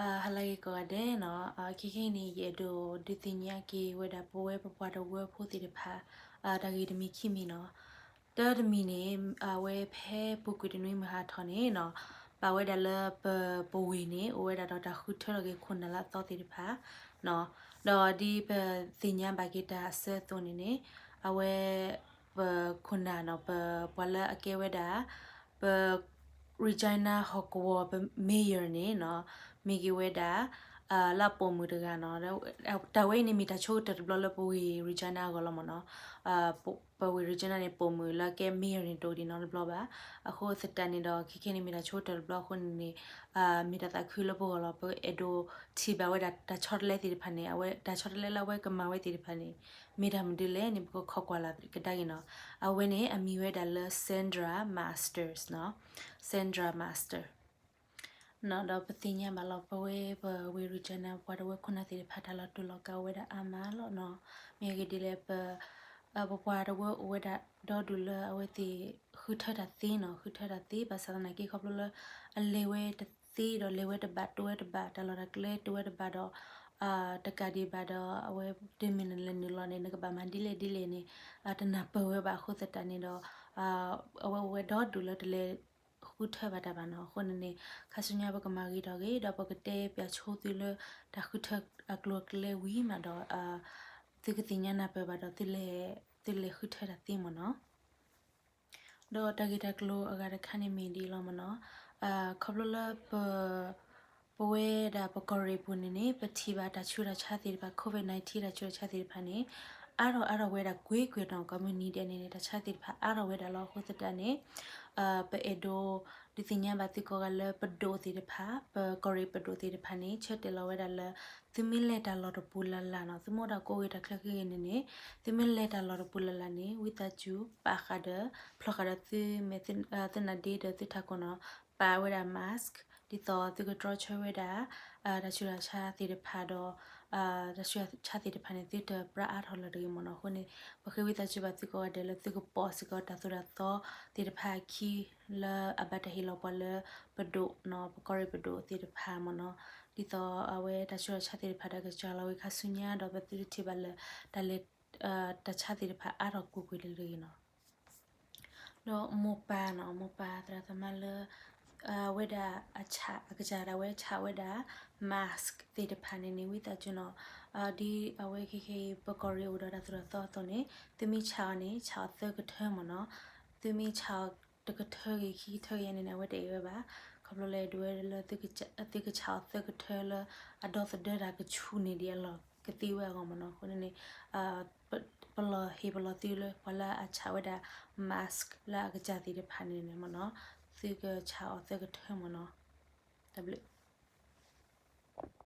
ဟါလၢဂ့ၤကိးဂၤဒဲးနီၤ, ခဲခဲအံၤန့ၣ် ယအဲၣ်ဒိးဒုးသ့ၣ်ညါက့ၤဝဲဒၣ် ပဝဲပပှၤတဝၢဖိသ့ၣ်တဖၣ် တၢ်ဂ့ၢ်တမံၤခံမံၤနီၤ. တၢ်တမံၤန့ၣ် အဝဲဖဲပူၤကွံာ်တနွံမုၢ်ဟါထီၣ်န့ၣ်နီၤ, ပာ်ဝဲဒၣ်လၢပ ပဝ့ၢ်န့ၣ် အိၣ်ဝဲဒၣ်ဒီးတၢ်ဃုထၢထီၣ်က့ၤခိၣ်နၢ်လၢအသီသ့ၣ်တဖၣ်နီၤ, ဒီးဒ်ပသ့ၣ်ညါဘၣ်က့ၤတၢ်အစၢအသိးန့ၣ်န့ၣ် အဝဲ ပခိၣ်နၢ်နီၤ, ပပှၤလၢအကဲဝဲဒၣ် ပ Regina ဟီၣ်ကဝီၤ ပ mayor န့ၣ်နီၤ, မ့ၢ်က့ၤဝဲဒၣ် လၢအပိာ်မုၣ်တဂၤနီၤ. တၢ်ဝဲအံၤန့ၣ်မ့ၢ်တၢ်ဆိကတၢၢ်တဘျီလၢပဝ့ၢ် Regina အဂီၢ်လီၤမ့ၢ်နီၤ. ပဝ့ၢ် Regina န့ၣ် ပိာ်မုၣ်လၢအကဲ mayor န့ၣ် တအိၣ်ဒံးနီတဘျီဘၣ်. အဃိသတးန့ၣ်ဒီး ခဲခဲန့ၣ်မ့ၢ်တၢ်ဆိကတၢၢ်တဘျီအဃိန့ၣ်န့ၣ် မ့ၢ်တၢ်သးခုလၢပဂီၢ်လီၤ. ပအဲၣ်ဒိးထံၣ်ဘၣ်ဝဲဒၣ်တၢ်ဆီတလဲသ့ၣ်တဖၣ်န့ၣ်, တၢ်ဆီတလဲလၢအဝဲကမၤဝဲသ့ၣ်တဖၣ်န့ၣ် မ့ၢ်တၢ်မနုၤလဲၣ်န့ၣ် ပကခိးကွၢ်လၢ်ကဒါက့ၤနီၤ. အဝဲန့ၣ်အမံၤဝဲဒၣ်လၢ Sandra Masters နီၤ, Sandra Master နီၤ. ဒီးပသ့ၣ်ညါဘၣ်လီၤ ပဝ့ၢ် Regina ပှၤတဝၢခိၣ်နၢ်သ့ၣ်တဖၣ် တၢ်လီၤတူာ်လီၤကာ်ဝဲဒၣ်အါမးလီၤနီၤ. မ့ၢ်အဂ့ၢ်ဒ်လဲၣ် ပ ပပှၤတဝၢအိၣ်ဝဲဒၣ်ဒီဒူၣ်လၢအဝဲသ့ၣ်ဃုထၢတၢ်သ့နီၤ, ဃုထၢတၢ်သ့ ဘၣ်ဆၣ်သနာ်က့ခီဖျိလၢ အလဲၤဝဲတသ့ဒီး လဲၤဝဲတဘၣ် တိဝဲတဘၣ်, တၢ်လီၢ်တၢ်ကျဲတိဝဲတဘၣ်ဒီး တကးဒံးဘၣ်ဒီး အဝဲတမ့ၢ်နလဲၤနုာ်လီၤန့ၣ် နကဘၣ်မၤဒ်လဲၣ်ဒ်လဲၣ်န့ၣ် တနၢ်ပၢၢ်ဝဲဘၣ်အဃိသတးန့ၣ်ဒီး အဝဲအိၣ်ဝဲဒီဒူၣ်လၢတလဲၤဃုထၢဘၣ်တၢ်ဘၣ်နီၤ. အဃိန့ၣ်န့ၣ် ခါဆူညါပကမၤဂ့ၤထီၣ်ဂ့ၤ ဒီးပကတဲပၠးဆိသုလၢတၢ်ဃုထၢအကျိၤအကျဲဝံၤမးဒီး သုကသ့ၣ်ညါနၢ်ပၢၢ်ဘၣ်ဒီး သုလဲၤဃုထၢတၢ်သ့မ့ၢ်နီၤ. ဒီးတၢ်ဂ့ၢ်တၢ်ကျိၤအဂၤတခါန့ၣ်မ့ၢ်ဒ်အံၤလီၤမ့ၢ်နီၤ. ခီဖျိလၢပ ပဝဲဒၣ်ပကီၢ်ရ့ၣ်ပူၤန့ၣ်န့ၣ် ပထံၣ်ဘၣ်တၢ်ဆူးတၢ်ဆါသ့ၣ်တဖၣ် COVID nineteen တၢ်ဆူးတၢ်ဆါသ့ၣ်တဖၣ်န့ၣ် အါထီၣ်အါထီၣ်ဝဲဒၣ်ကွ့ၢ်ကွ့ၢ်နီၤ. ကိးမုၢ်နံၤဒဲးန့ၣ်န့ၣ် တၢ်ဆါသ့ၣ်တဖၣ်အါထီၣ်ဝဲဒၣ်လီၤ. အဃိသတးန့ၣ် ပအဲၣ်ဒိးဒုးသ့ၣ်ညါဘၣ်သုကိးဂၤလၢပဒိၣ်သ့ၣ်တဖၣ် ပကီၢ်ရ့ၣ်ပဒိၣ်သ့ၣ်တဖၣ်န့ၣ် ဆၢတဲာ်လီၤဝဲဒၣ်လၢ သုမ့ၢ်လဲၤတၢ်လီၢ်တပူၤလၢ်လၢ်နီၤ, သုမ့ၢ်အိၣ်ဒီးကိးဂ့ၤတၢ်ချၢခဲဂ့ၤန့ၣ်န့ၣ် သုမ့ၢ်လဲၤတၢ်လီၢ်တပူၤလၢ်လၢ်န့ၣ် ဝံသးစူၤ ပာ်ဃာ်ဒီး ဖျီဃာ်ဒီးသုမ့ၢ် သုနါဒ့ဒီးသုထးခိၣ်နီၤ, ပာ်ဝဲဒၣ် mask ဒ်သိးသုကတြီဆၢဝဲဒၣ် တၢ်ဆူးတၢ်ဆါသ့ၣ်တဖၣ်ဒီး တၢ်ဆူးတၢ်ဆါသ့ၣ်တဖၣ်န့ၣ် သုတပြၢအါထီၣ်လၢၤတဂ့ၤမ့ၢ်နီၤ. အဃိန့ၣ် ပဃ့ဝံသးစူၤဘၣ်သုကိးဂၤဒဲးလၢသုကပိာ်စ့ၢ်ကီးတၢ်သိၣ်တၢ်သီသ့ၣ်တဖၣ်အခံ လၢအဘၣ်တၢ်ဟ့ၣ်လီၤပှၤလၢပဒိၣ်နီၤ, ပကီၢ်ရ့ၣ်ပဒိၣ်သ့ၣ်တဖၣ်မ့ၢ်နီၤ, ဒ်သိးအဝဲတၢ်ဆူးတၢ်ဆါသ့ၣ်တဖၣ်ဒီးကစၢ်လီၤဝံၤခါဆူညါဒီး ပသုတထံၣ်ဘၣ်လၢ တၢ်လဲၤ တၢ်ဆါသ့ၣ်တဖၣ်အါထီၣ်ကွ့ၢ်ကွ့ၢ်လၢၤလၢၤဂ့ၤနီၤ. ဒီးမိၢ်ပၢ်နီၤ, မိၢ်ပၢ်သရၣ်သမါလၢ အဝဲဒၣ်အဆးအကစၢ်ဒၣ်ဝဲဆးဝဲဒၣ် mask သ့ၣ်တဖၣ်န့ၣ်န့ၣ် ဝံသးစူၤနီၤ, ဒ်အဝဲခဲခဲအံၤ ပကီၢ်ရ့ၣ်အိၣ်ဒီးတၢ်သိၣ်တၢ်သီအသိးန့ၣ် သုမ့ၢ်ဆးအီၤန့ၣ် ဆးအီၤသၢကထၢမ့ၢ်နီၤ. သုမ့ၢ်ဆးအီၤတကထၢဂ့ၤ ခံကထၢဂ့ၤန့ၣ်န့ၣ် အဝဲတအဲၣ်ဝဲဘၣ်. ခီဖျိလၢဒ်ဝဲလၢ သုကဆးအီၤသၢကထၢလၢ အဒီသဒၢတၢ်ကဆူၣ်န့ၢ်ဒံးအလီၢ်ကသ့ဝဲအဂီၢ်မ့ၢ်နီၤ. အဃိန့ၣ်န့ၣ် ပလီၢ်ဟ့ၣ်ပလီၢ်သုလၢ ပှၤလၢအဆးဝဲဒၣ် mask လၢအကစၢ်သ့ၣ်တဖၣ်န့ၣ်န့ၣ်မ့ၢ်နီၤ, သုကဆးအီၤသၢကထၢမ့ၢ်နီၤ. တၢ်ဘျုး